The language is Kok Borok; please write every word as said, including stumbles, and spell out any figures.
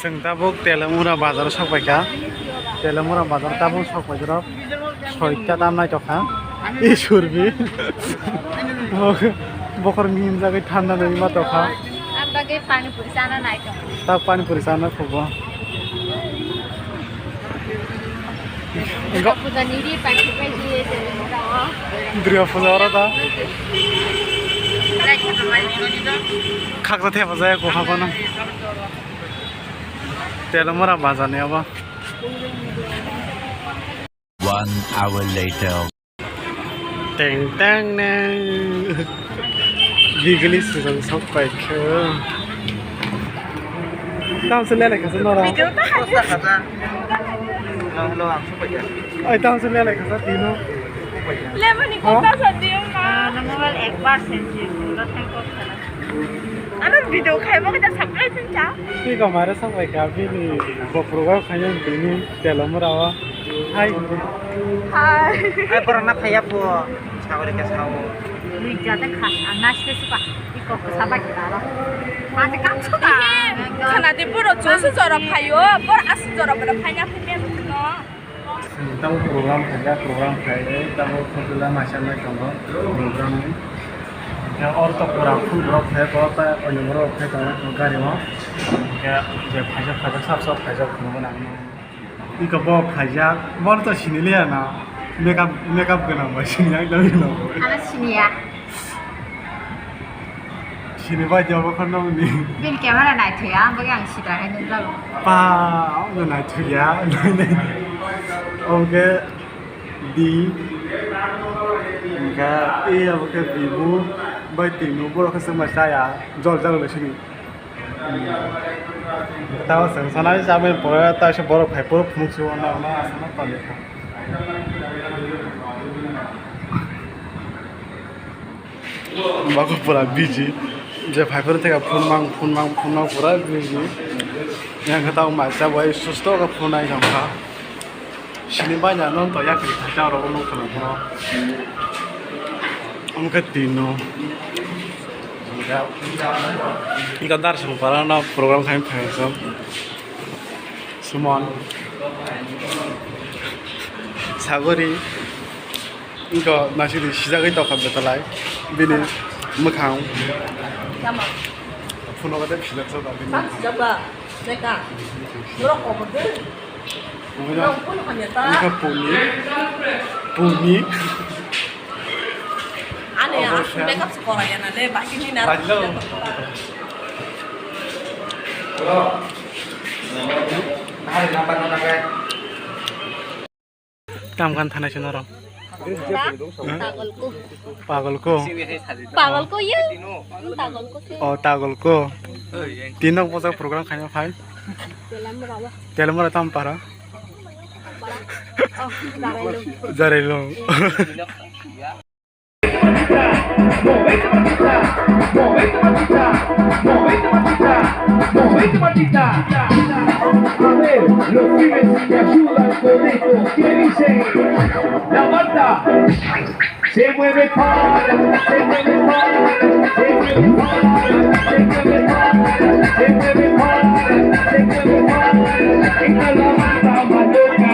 Chwng tabuk Telamura bazar o sok paikha. Telamura bazar tabuk sok paikha rok. Soita tam naitokha. I surbi. Bokhor mihim jagwi thanda nai ma tokha. Ang bagwi pani puri chana naitokha. Tak pani puri chana khubo. Durga puja ni ri paikha bai je je. Durga puja oro da. Khaksa thepa jaya ko habana. Telamura bazar ni abo. One hour later. Teng teng neng. Bigli sujang sok paikha. Tamo se lele khasa nora. Video ta ha. Hello, hello, ang sok paikha. Ai, tamo se lele khasa tino. Lemoni kok ta sa diyo ma. Ano mobile ekbar sensi, pura thang kok sana. Ano video khai mo kita surprise cha. Twi ko mare sok paikha bini bo program khaina bini Telamura o. Hai. Hai. Ai, borok na phaiya po. Sagori ke sao. Lui jate kha, ang nas ke suka. Iko ke sabai kita ro. Mate kam suka. Khana de boro josu jora phaio, bor asu jora boro phaina phimya no. Tamo program khaja, program khaye, tamo khotula masa nai tongo program ni. Khe or to pura full borok khe, borok ta onyo borok khe tongo gari o. Khe je phaijak, phaijak, sab, sab phaijak, phunukgo nang. Iko bo phaijak, bo to sini liya na, makeup, makeup gwnang bai sini yang dami no. Ano siniya. Sini bai jabo khorno ni. Bini camera naithuya, ang bagwi ang sida hai nung jago. Pa, ang naithuya, nai nai. Oke, di. Enggak, iya, oke, bibu. Bai tinu, borok khe sengma saya, jol jol le sini. Tao seng sanai, sabai pore, tao se borok phai pore, phunuk se, ona, ona, asana, tali. Bago pura busy. Je phaiphuru theka phone mang, phone mang, phone mang pura busy. Yang khe tao maisa bai susto khe phone nai jong kha. Sini bai na non to yak khe tha rok no khana phano. Ang khe tino. Ika dar song para na program khai phai so. Sumon. Sagori. Wngkha naisidi sijagwi tongkha betalai bini mwkhang. Tamo? Phuno khe sijak sa bini. Bang sijak ba? Neka. Norok obo de. Wngkha puni. Puni. Ani asli makeup se korai ya na le, baki ni na. Bajlo. Hari nampak nampak. Kam kan thanai se norok. Pagol ko. Pagol ko. Pagol ko ye. Pagol ko se. O tagol ko. Tinok bojak program khaina phai. Telamura tam para. Jarailung. Movete matita, movete matita, movete matita, movete matita. A ver, los pibes que ayudan con esto, ¿qué dicen? La banda se mueve para, se mueve para, se mueve para, se mueve para, se mueve para, se mueve para. Esta es la banda más loca.